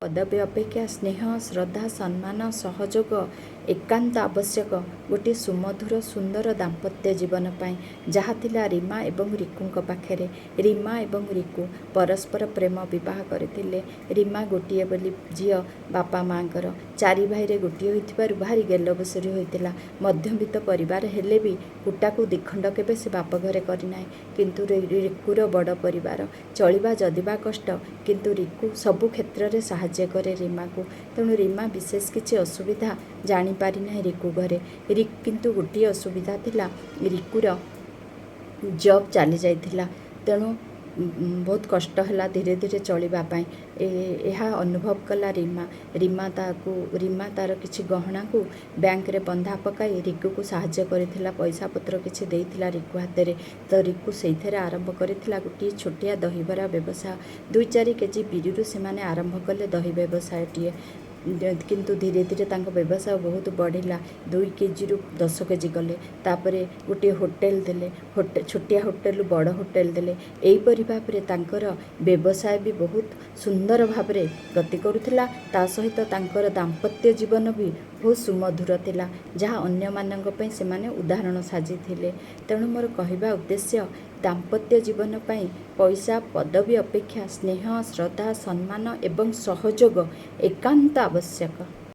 ପଦବୀ ଅପେକ୍ଷା ସ୍ନେହ, ଶ୍ରଦ୍ଧା, ସମ୍ମାନ, ସହଯୋଗ ଏକାନ୍ତ ଆବଶ୍ୟକ ଗୋଟିଏ ସୁମଧୁର ସୁନ୍ଦର ଦାମ୍ପତ୍ୟ ଜୀବନ ପାଇଁ, ଯାହା ଥିଲା ରୀମା ଏବଂ ରିକୁଙ୍କ ପାଖରେ। ରୀମା ଏବଂ ରିକୁ ପରସ୍ପର ପ୍ରେମ ବିବାହ କରିଥିଲେ। ରୀମା ଗୋଟିଏ ବୋଲି ଝିଅ ବାପା ମାଆଙ୍କର। ଚାରି ଭାଇରେ ଗୋଟିଏ ହୋଇଥିବାରୁ ଭାରି ଗେଲବସରି ହୋଇଥିଲା। ମଧ୍ୟବିତ୍ତ ପରିବାର ହେଲେ ବି କୁଟାକୁ ଦିଖଣ୍ଡ କେବେ ସେ ବାପଘରେ କରିନାହିଁ। କିନ୍ତୁ ରିକୁର ବଡ଼ ପରିବାର। ଚଳିବା ଯଦିବା କଷ୍ଟ, କିନ୍ତୁ ରିକୁ ସବୁ କ୍ଷେତ୍ରରେ ସାହାଯ୍ୟ କରେ ରୀମାକୁ। ତେଣୁ ରୀମା ବିଶେଷ କିଛି ଅସୁବିଧା ଜାଣିପାରିନାହିଁ ରିକୁ ଘରେ। କିନ୍ତୁ ଗୋଟିଏ ଅସୁବିଧା ଥିଲା, ରିକୁର ଜବ୍ ଚାଲି ଯାଇଥିଲା। ତେଣୁ ବହୁତ କଷ୍ଟ ହେଲା ଧୀରେ ଧୀରେ ଚଳିବା ପାଇଁ। ଏହା ଅନୁଭବ କଲା ରୀମା। ରୀମା ତାର କିଛି ଗହଣାକୁ ବ୍ୟାଙ୍କରେ ବନ୍ଧା ପକାଇ ରିକୁକୁ ସାହାଯ୍ୟ କରିଥିଲା। ପଇସା ପତ୍ର କିଛି ଦେଇଥିଲା ରିକୁ ହାତରେ। ତ ରିକୁ ସେଇଥିରେ ଆରମ୍ଭ କରିଥିଲା ଗୋଟିଏ ଛୋଟିଆ ଦହିବରା ବ୍ୟବସାୟ। 2-4 କେଜି ବିରିରୁ ସେମାନେ ଆରମ୍ଭ କଲେ ଦହି ବ୍ୟବସାୟଟିଏ। କିନ୍ତୁ ଧୀରେ ଧୀରେ ତାଙ୍କ ବ୍ୟବସାୟ ବହୁତ ବଢ଼ିଲା। 2 କେଜିରୁ 10 କେଜି କଲେ। ତାପରେ ଗୋଟିଏ ହୋଟେଲ ଦେଲେ। ଛୋଟିଆ ହୋଟେଲରୁ ବଡ଼ ହୋଟେଲ ଦେଲେ। ଏହିପରି ଭାବରେ ତାଙ୍କର ବ୍ୟବସାୟ ବି ବହୁତ ସୁନ୍ଦର ଭାବରେ ଗତି କରୁଥିଲା। ତା ସହିତ ତାଙ୍କର ଦାମ୍ପତ୍ୟ ଜୀବନ ବି ବହୁତ ସୁମଧୁର ଥିଲା, ଯାହା ଅନ୍ୟମାନଙ୍କ ପାଇଁ ସେମାନେ ଉଦାହରଣ ସାଜିଥିଲେ। ତେଣୁ ମୋର କହିବା ଉଦ୍ଦେଶ୍ୟ, ଦାମ୍ପତ୍ୟ ଜୀବନ ପାଇଁ ପଇସା ପଦବୀ ଅପେକ୍ଷା ସ୍ନେହ, ଶ୍ରଦ୍ଧା, ସମ୍ମାନ ଏବଂ ସହଯୋଗ ଏକାନ୍ତ ଆବଶ୍ୟକ।